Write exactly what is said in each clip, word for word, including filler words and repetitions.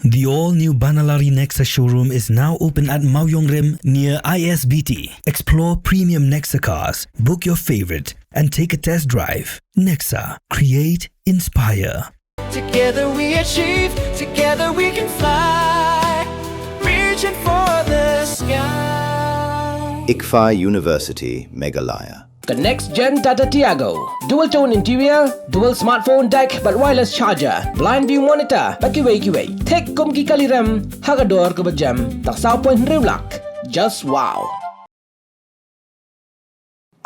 The all-new Banalari Nexa showroom is now open at Mawiongrim near I S B T. Explore premium Nexa cars, book your favorite, and take a test drive. Nexa, create, inspire. Together we achieve, together we can fly, reaching for the sky. ICFAI University, Meghalaya. Ka next gen Tata Tiago. Dual tone interior, dual smartphone deck bad wireless charger, blind view monitor bad kiwei kiwei. Thik kum ki kali rem ha ka dor kaba jem tang saw point hynriew lak. Just wow.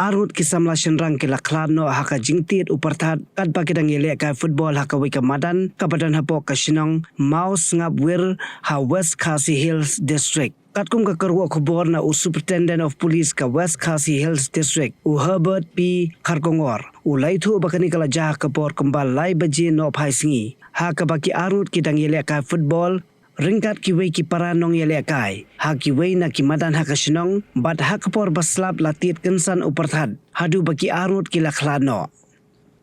Arngut ki samla shynrang ki la khlad noh ha ka jingtied u pyrthat katba ki dang ïalehkai football ha kawei ka madan kaba don hapoh ka shnong Mawsngapwir ha West Khasi Hills District. Katkum ka kyrwoh khubor na u Superintendent of Police ka West Khasi Hills District, u Herbert P Kharkongor, u la ïathuh ba kane ka la jia ha ka por kumba lai baje nohphai sngi, ha kaba ki arngut ki dang ïalehkai football ryngkat kiwei ki para nongïalehkai ha kiwei na ki madan ha ka shnong, bad ha ka por ba slap la tied kynsan u pyrthat haduh ba ki arngut ki la khlad noh.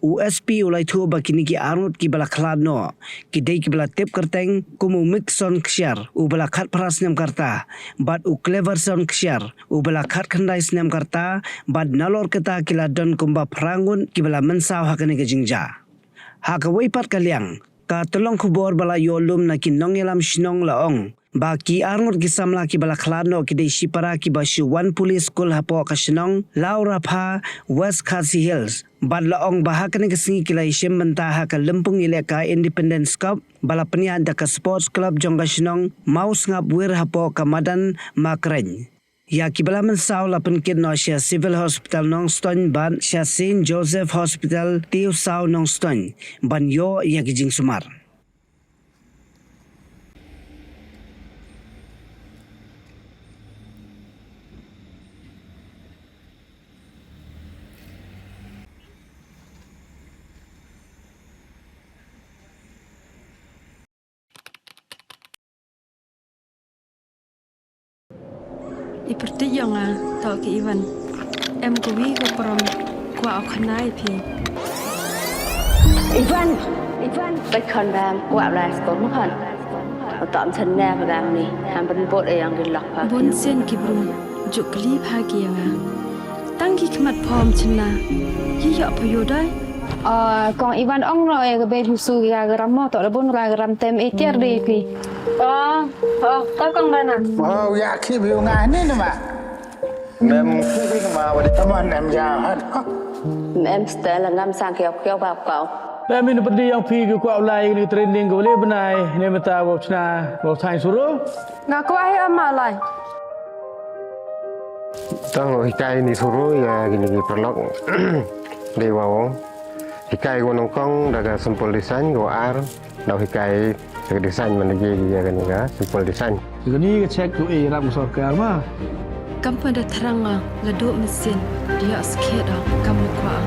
U S P u la ïathuh ba kine ki arngut kiba la khlad noh ki dei kiba la tip kyrteng kum u Mikson Kshiar uba la khatphra snem ka rta, bad u Cleverson Kshiar uba la khatkhyndai snem ka rta, bad nalor kata ki la don kumba phra ngut kiba la mynsaw ha kane ka jingjia. Ha kawei pat ka liang, ka tyllong khubor ba la ïoh lum na ki nongïalam shnong la ong ba ki arngut ki samla kiba la khlad noh ki dei shipara kiba shu wan pule skul hapoh ka shnong Lawrapha, West Khasi Hills. Bad la ong ba ha kane ka sngi ki la ïashim bynta ha ka lympung ïalehkai Independence Cup ba la pynïaid da ka Sports Club jong ka shnong Mawsngapwir hapoh ka madan Makreiñ. Ïa kiba la mynsaw la pynkit noh sha Civil Hospital Nongstoiñ bad sha Saint Joseph Hospital Tiehsaw Nongstoiñ ban ïoh ïa ki jingsumar. I pyrthei ïa nga, to ki Ivan. Em kawi ka prom kwah u khana ïa phi. Ivan, Ivan, bai khon bam kwah lai sko mo khon. Tom chen ne pa gam ni, ham ban bot e yang di lok pa. Bun sien ki bru, juk kli pha ki ïa nga. Tang ki khmat phom chynna. Yi ïoh pha ïoh dai. Ah, kong Ivan ong no e ka bei busu ya garam mo to da bun ra garam tem e tiar de ki. Oh, oh, ka kong dana. Oh, ya ki bi nga ni nama. Mem ki bi ma wadi taman em ya hat. Mem stel ngam sang kiau kiau bap kau. Mem ini pedi yang pi ke kuat ulai ini training ke boleh benai ini meta bau chna bau thang suruh. Nga kwah ïa ama lai. Tang hikai ni suru ïa kini ki paralok. Dei wa ong. Hikai ko nyngkong da ka simple design, ko ar da hikai da ka design man da ji ïa kani ka simple design. Kani ka check tu eh rap ka sorkar ma. Kam pa da thrang nga la duh mesin dia skhet da kam kwah.